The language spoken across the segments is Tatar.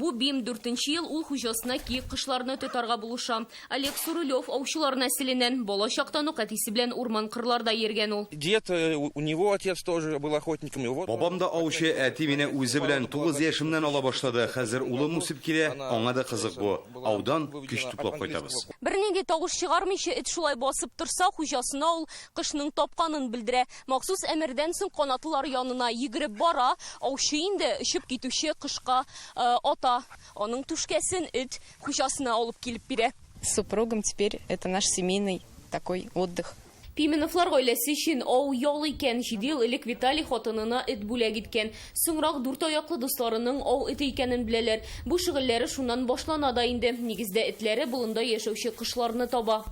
Бу Бим дүртенче ел ул хуҗасына киек кошларны тотарга булыша. Олег Сурылев аучылар нәселеннән. Бала чактан ук әтисе белән урман-кырларда йөргән ул. Дед, у него отец тоже был охотником. И вот Бабам да аучы, әти мине үзе белән 9 яшемнән ала башлады. Хәзер улым үсеп килә, аңа да кызык бу. Аудан көч туплап кайтабыз. Бернинди тавыш чыгармыйча эт шулай басып торса, хуҗасына ул кошның тапканын белдерә. Махсус әмердән соң канатлылар янына йөгереп бара, аучы инде очып китүче кошка ата. Аның түшкәсен эт хуҗасына алып килеп бирә. С супругом теперь это наш семейный такой отдых. Пименовлар гаиләсе өчен ау ял икән. 7 ел элек Виталий хатынына эт бүләк иткән. Соңрак дүрт аяклы дусларының ау эте икәнен беләләр. Бу шөгыльләре шуннан башлана да инде. Нигездә этләре болында яшәүче кошларны таба.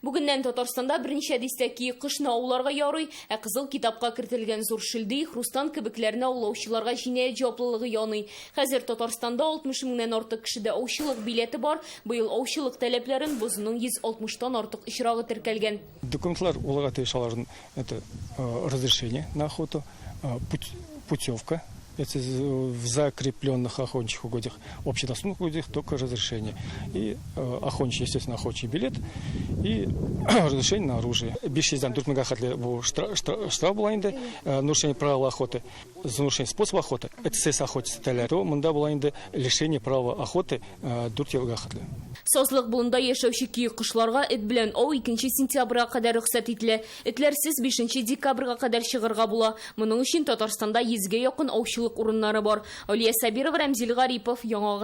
Бүгеннән Татарстанда берничә дистә киек кошны ауларга ярый, ә Кызыл китапка кертелгән зур шөлди, хрустан кебекләрне аулаучыларга җинаять җаваплылыгы яный. Хәзер Татарстанда 60 меңнән артык кешедә аучылык билеты бар. Быел аучылык таләпләрен бозуның 160 тан артык очрагы теркәлгән. Документлар булырга тиеш аларның, это разрешение на охоту, путевка, это в закрепленных охотничьих угодьях, общедоступных угодьях только разрешение. И охотничий, естественно, охотничий билет и разрешение на оружие. 504 меңгә хәтле бу штраф була инде, нарушение правил охоты, за нарушение способа охоты, это сез охотиться итәләр, то монда була инде лишение права охоты 4 елга хәтле. Сазлык болында яшәүче киек кошларга эт белән ау 2 сентябрьгә кадәр рөхсәт ителә. Этләрсез 5 декабрьгә кадәр чыгарга була. Моның өчен Татарстанда 100 гә якын аучылык урыннары бар. Алия Сабирова, Рәмзил Гарипов, Яңа.